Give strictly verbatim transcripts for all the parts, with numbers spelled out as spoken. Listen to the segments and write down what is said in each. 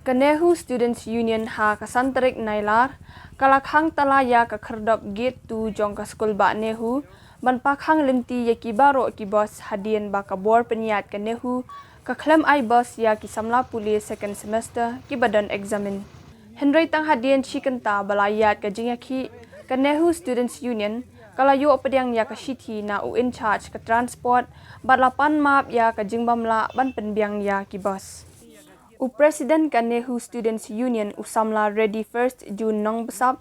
Ka NEHU Students Union ha ka san tarik Nailar ka la khang tala ïa ka khyrdop gate two jong ka skul bah NEHU ban pakhang lynti ïa ki baroh ki bos hadien ba ka bor pynïaid ka NEHU ka khlem ai bos ïa ki samla pule second semester kiba don examine. Hynrei tang hadien shi kynta ba la ïaid ka jingïakhih, ka NEHU Students Union ka la ïoh pdiang ïa ka shithi na u in charge ka transport bad la pan map ïa ka jingbym lah ban pynbiang ïa ki bos. U President ka NEHU Students Union u samla Reddy First June Nongbsap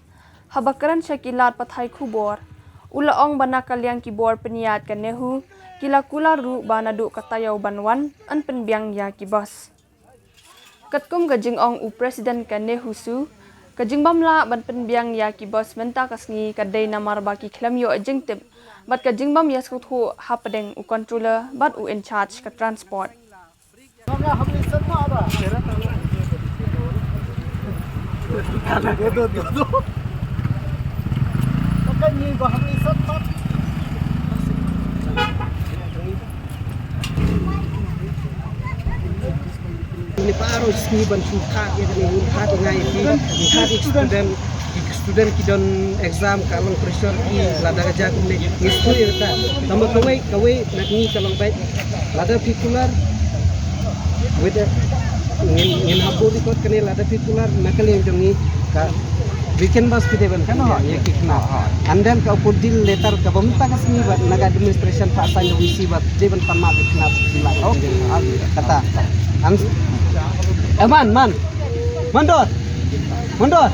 haba kren sha ki lad pathai khubor u la ong ba na ka liang ki bor pynïaid ka NEHU ki la kular ruh ba naduh ka taïew ban wan yn pynbiang ïa ki bos. Katkum ka jingong u President ka NEHUSU, ka jingbym lah ban pynbiang ïa ki bos mynta ka sngi ka dei namar ba ki khlem ïoh jingtip bad ka jingbym ïasngewthuh hapdeng u controller bad u in charge ka transport. Ni paro sngi ban shu thad ïa kane, thad ïa ngai phi, thad ïa student, ki student ki don exam ka long pressure ki lada ka jia kumne. Ngi shu ïa ta. Tangba kawei, kawei na ngi ka long bad lada phi kular, weda ngin, ngin hap bor record kane lada phi kular na ka liang jong ngi ka weekend bus phi dei ban pynbiang ïa ki khynnah. And then ka apology letter kaba mynta ka sngi bad na ka administration pa sign da VC bad dei ban pan map ïa ki khynnah. Kata. An, eh, man, man. Mandor. Mandor.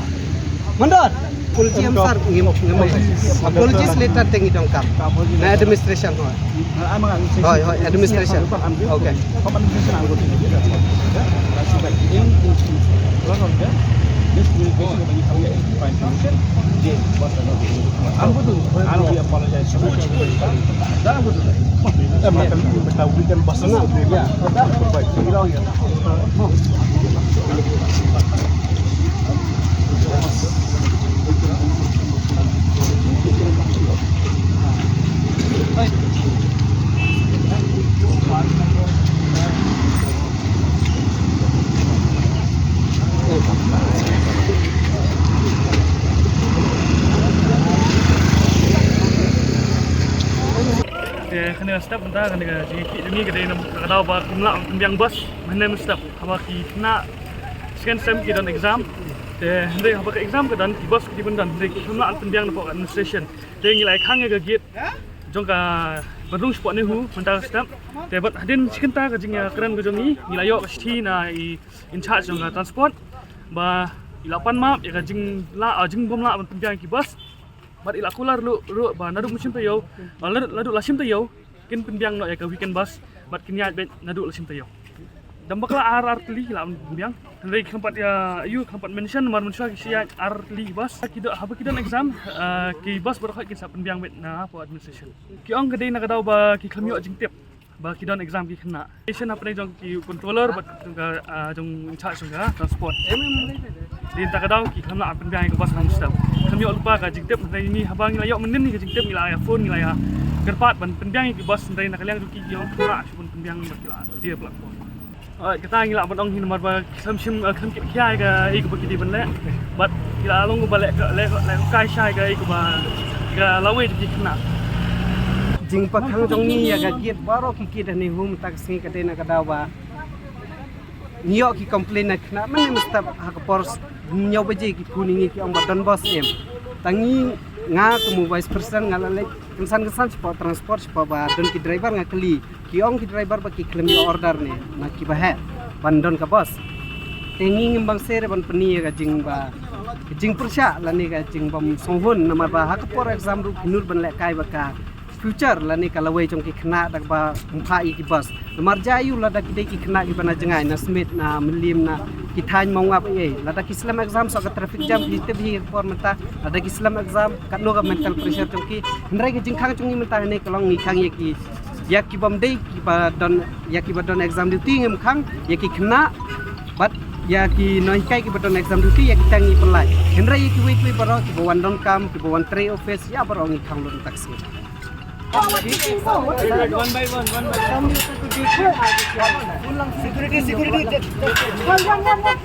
Mandor. Apology, I'm sorry, ngim, ngim. Apologies letter te ngi donkam. Na administration, hooid. Hooid, hooid, administration. Okay. Te kane ka step mynta kane ka jingïakhih jong ngi ka dei na ka daw ba kim lah pynbiang bus mynne mynstep haba ki khynnah second sem ki don exam. Te hynrei haba ka exam ka don ki bus ki dei ban don hynrei kim lah pynbiang na pdeng administration. Te ngi la ïa khang ïa ka gate jong ka ban rung shapoh NEHU mynta ka step. Te bad hadien shi kynta ka jingïakren ka jong ngi ngi la ïoh ka shithi na i in charge jong ka transport ba i la pan map ïa ka jinglah, ah, jingbym lah ban pynbiang ki bus. Bad i la kular ruh, ruh ba naduh mynshim taïew, ba naduh, naduh lashim taïew kin pynbiang noh ïa ka weekend bus bad kin ïaid beit naduh lashim taïew. Dang bakla ar, ar tylli ki la pynbiang. Hynrei khlem pat ïa, ïa khlem pat mention namar mynshuwa ki shu ïaid ar tylli bus. Ki don, haba ki don exam, eh, ki bus baroh kin sa pynbiang beit na hapoh administration. Ki ong ka dei na ka daw ba ki khlem ïoh jingtip ba ki don exam ki khynnah. Station hapdeng jong ki controller bad jong ka, ah, jong in charge jong ka transport. Dei na ka daw ki khlem lah pynbiang ïa ka bus mynstep. Khlem ïoh lypa ka jingtip, hynrei ngi haba ngi la ïoh mynnin ka jingtip ngi la ïa phone, ngi la ïa kyrpad ban pynbiang ïa ka bus, hynrei na ka liang jong ki ki ong khlem lah shuh ban pynbiang ba ki la die platform. Alright, kata ngi lah ban ong hi namar ba khlem shim, eh, khlem kit khia ïa kaei kaba ki dei ban leh. Bad ki la long kaba leh, leh, leh kai shai kaei kaba ka lawei jong ki khynnah. Jingpakhang jong ngi ïa ka gate baroh ki gate ha NEHU mynta ka sngi ka dei na ka daw ba ngi ïoh ki complain na khynnah mynne mynstep ha ka por hynñiew baje ki phone ïa ngi ki ong ba don bus em. Tang ngi, nga kum u vice president nga la leit kynsan kynsan shapoh transport shapoh ba don ki driver nga kylli. Ki ong ki driver ba ki khlem ïoh order ne na kiba heh ban don ka bus. Te ngi ngim bang shisha ban pyni ïa ka jing ba, ka jingpyrshah lane ka jingbym sngewhun namar ba ha ka por exam ruh ki nud ban lehkai bad ka future lane ka lawei jong ki khynnah da kaba ym phah ïa ki bus. Namar jia ïa u lada ki dei ki khynnah kiba na jngai na Smit na Mylliem na ki thaiñ Mawngap ei ei. Lada ki slem exam sa ka traffic jam ki tip hi ka por mynta. Lada ki slem exam katno ka mental pressure jong ki. Hynrei ka jingkhang jong ngi mynta hangne ka long ngi khang ïa ki ïa ki bym dei kiba don, ïa kiba don exam duty ngim khang, ïa ki khynnah bad ïa ki nonghikai kiba don exam duty ïa kita ngi pynlait. Hynrei ïa kiwei kiwei baroh kiba wan donkam, kiba wan trei office ïa baroh ngi khang lut mynta ka sngi. One by one, one by one. Security, security. One, one, one, one.